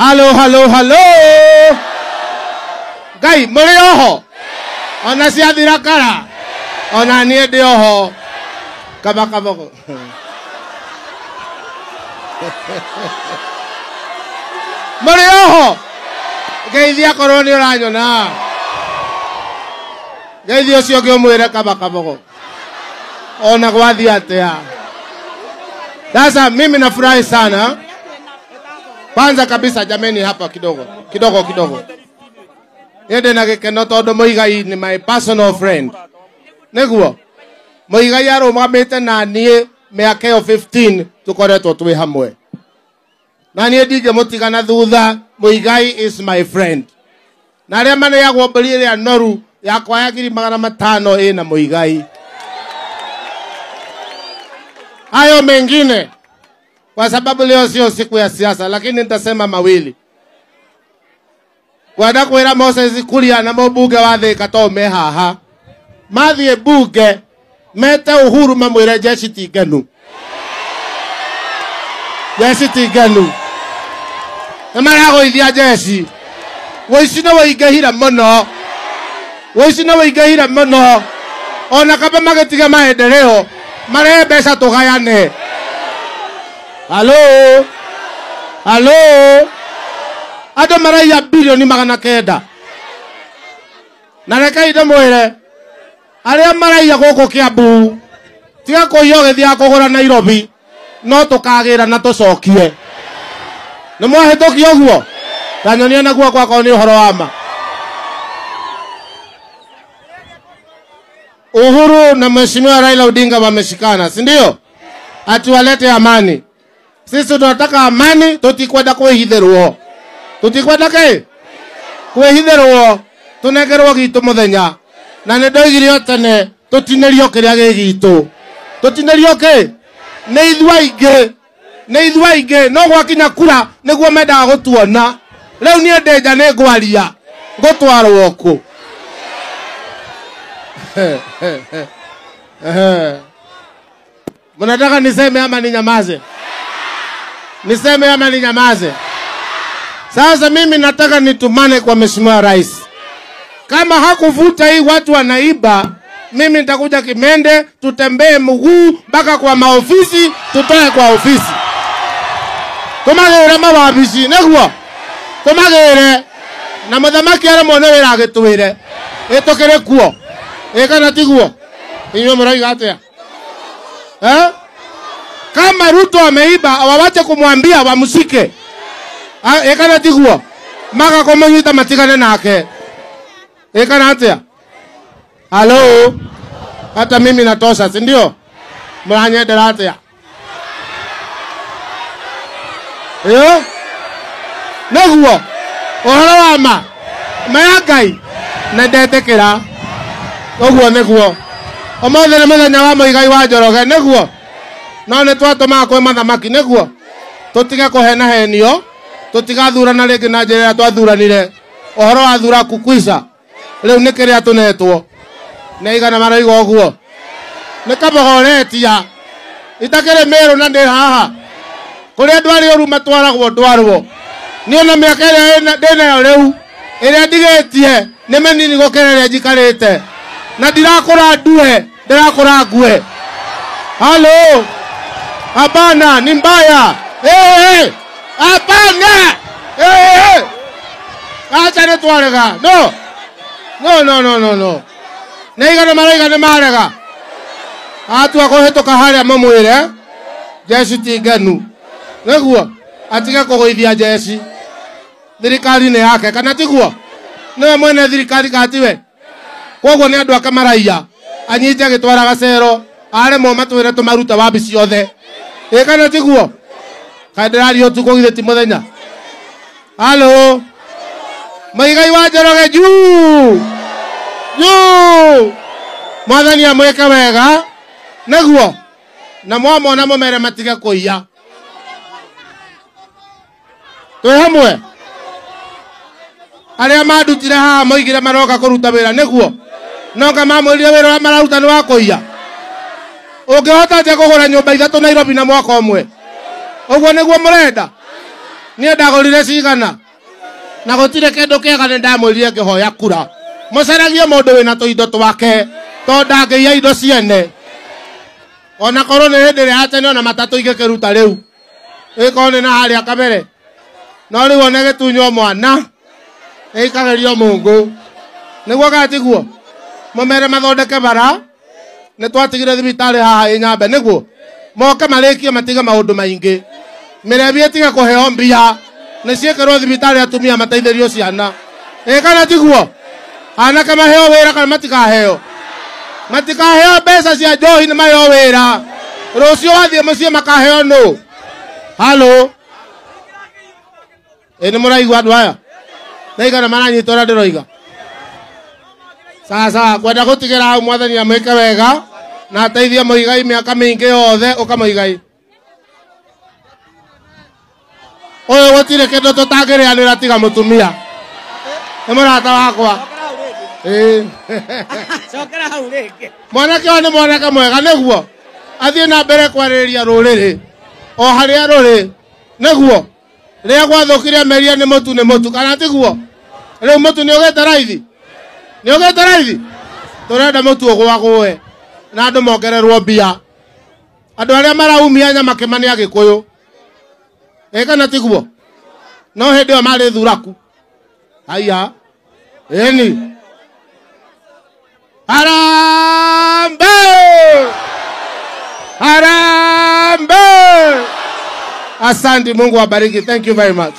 Halo halo halo. Ngai muri oho. Ona ciathira kara. Ona niĩ ndĩ oho. Kaba kabogo. Muri oho. Ngeithia korwo nĩ ũranyona. Ngeithia ũcio ũngĩ ũmwĩre kaba kabogo. Ona gwathiĩ atĩa. Sasa mimi nafurahi sana. Kwanza kabisa jameni, hapa kidogo kidogo kidogo. Niĩ na gĩkeno tondũ Muigai ni my personal friend. Nĩguo Muigai arũgamĩte na niĩ mĩaka ĩyo 15 tũkoretwo twĩ hamwe. Na niĩ ndingĩmũtiga na thutha. Muigai is my friend. Na arĩa maneagwo mbũri ĩrĩa noru yakwa ya 500,000 ĩna Muigai. Hayo mengine kwa sababu leo sio siku ya siasa, lakini nitasema mawili. Kwenda kwira Moses Kuria na mũmbunge wa Thika to me haha. Mathiĩ bunge mete Uhuru mamwĩre jeshi ti ngenu. Jeshi ti ngenu. Nĩ maragũithia jeshi. Wũici nĩ wũingĩhire mũno. Wũici nĩ wũingĩhire mũno. Ona kaba magĩtiga maendeleo marehe mbeca tũgayane. Halo. Halo. Andũ maraiya bilioni 900. Na rekei ndĩmwĩre arĩa maraiya gũkũ Kiambu tiga kũiya ũgĩthiaga kũgũra Nairobi no tũkagĩra na tũcokie. Nĩ mwahĩtũkia ũguo? Ta nyonia na guoko akorwo nĩ ũhoro wa ma. Uhuru na Mheshimiwa Raila Odinga wameshikana, si ndio? Ati walete amani. Sisi tunataka amani, tutikwenda kwĩhithĩrwo. Tutikwenda kĩ? Kwĩhithĩrwo. Tũnengerwo gitũ mũthenya. Na nĩ ndoigire o tene tũtinĩrio kĩrĩa gĩ gitũ. Tũtinĩrio kĩ? Nĩ ithuĩ aingĩ. Nĩ ithuĩ aingĩ. No gwakinya kura nĩguo mendaga gũtuona. Rĩu niĩ ndĩ nja nĩ ngwaria. Ngũtwarwo kũ? Mnataka niseme ama ninyamaze? Niseme ama ninyamaze? Sasa mimi nataka nitumane kwa Mheshimiwa Rais. Kama hakuvuta hii watu wanaiba, mimi nitakuja Kimende, tutembee mguu mpaka kwa maofisi, tutoe kwa ofisi. Tumagĩre mawabici, nĩguo? Tumagĩre. Na mũthamaki aremwo nĩ wĩra agĩtwĩre. Ĩtũkĩrĩ kuo. Ĩ kana tiguo? Inyuĩ mũroiga atĩa? Eh? Kama Ruto ameiba, wawache kumwambia wamshike. Ĩ kana tiguo? Maga kũmũnyita matigane nake. Ĩ kana atĩa? Halo. Hata mimi natosha, si ndio? Mranyendera atĩa? Ĩyo? Nĩguo? Ũhoro wa ma? Ma ya Ngai? Na ndetĩkĩra. Ũguo nĩguo. Ũmũthĩ nĩ mũthenya wa Muigai wa Njoroge, nĩguo? No nĩ twatũmaga kwĩ mathamaki, nĩguo? Tũtige kũhenahenio, tũtigathurana rĩngĩ na njĩra ĩrĩa twathuranire. Ũhoro wa thura kukwica. Rĩu nĩ kĩrĩa tũnetwo. Nĩ igana maroiga ũguo. Nĩ Kabogo ũretia. Itakĩrĩ Mĩrũ na ndĩ haha. Kũrĩa andũ arĩa ũru matwaragwo ndwarwo. Niĩ na mĩaka ĩrĩa ndĩnayo rĩu, ĩrĩa ndigĩtie nĩ mĩnini gũkĩra ĩrĩa njikarĩte. Na ndirakũra ndue, ndirakũra ngue. Halo. Hapana, ni mbaya. Eh, hapana. Eh, acha nĩ twarega. No. No, no, no, no, no. Nĩ igana maraiga nĩ marega. Atua kũhĩtũka harĩa mamwĩre jeshi ti ngenu. Nĩguo atige kũgũithia jeshi. Thirikari nĩ yake kana tiguo? Nĩwe mwene thirikari kana tiwe? Koguo nĩ andũ ake maraiya. Anyite agĩtwara gacero, aremwo matwĩre tũmarute wabici ciothe. Ĩ kana tiguo? Kaĩ ndĩraria ũtukũ githĩ ti mũthenya? Halo. Muigai wa Njoroge juu. Juu. Mwathani amwĩke wega. Nĩguo? Na mwamona mũmere matige kũiya. Twĩ hamwe? Arĩa mandutire haha moigire maroka kũruta wĩra, nĩguo? No nga mamwĩrire wĩra ũrĩa mararuta nĩ wa kũiya. Ũngĩhota atĩa kũgũra nyũmba 3 Nairobi na mwaka ũmwe? Ũguo nĩguo mũrenda? Niĩ ndagũrire cigana na gũtirĩ kĩndũ kĩega nĩ ndamwĩrire ngĩhoya kura mũcaragie mũndũ wĩna tũindo twake tondũ ndangĩiya indo ciene ona korwo nĩ hĩndĩ ĩrĩa ya tene ona matatũ ingĩkĩruta rĩu ĩkorwo nĩ na harĩa kabere no rĩu one gĩtunywo mwana ĩikagĩrio mũngũ nĩguo kana tiguo mũmere mathondeke bara nĩ twatigire thibitarĩ haha ĩ Nyambe nĩguo moke marĩkie matige maũndũ maingĩ mĩrebi ĩtige kũheo mbia nĩ ciĩkĩrwo thibitarĩ atumia mateithĩrio ciana ĩ kana tiguo anake maheo wĩra kana matikaheo matikaheo mbeca cia njohi nĩ maheo wĩra rũciũ wathiĩ mũciĩ makaheo nũ halo ĩ nĩ mũraigua andũ aya naigana maranyita ũrĩa ndĩroiga sawa sawa kwenda gũtigĩra hau mwathani amwĩke wega na ateithie Mũigai mĩaka mĩingĩ yothe ũka Mũigai ũyũ gũtirĩ kĩndũ tũtangĩrĩanĩra tiga mũtumia nĩ mũrata wakwa. Cokera hau rĩngĩ. Mwanake ũyũ nĩ mwanake mwega nĩguo athiĩ na mbere kwarĩrĩria rũrĩrĩ o harĩa rũrĩ nĩguo rĩrĩa gwathũkire meria nĩ mũtu nĩ mũtu kana tiguo rĩu mũtu nĩ ũgĩte raithi nĩ ũgĩte raithi tũrenda mũtu ũgwagũe na andũ mongererwo mbia andũ arĩa maraumia nyama kĩma nĩ Agĩkũyũ ĩ kana tiguo no hĩndĩ ĩyo marĩ thuraku haiya ĩni Harambee! Harambee! Asante, Mungu awabariki. Thank you very much.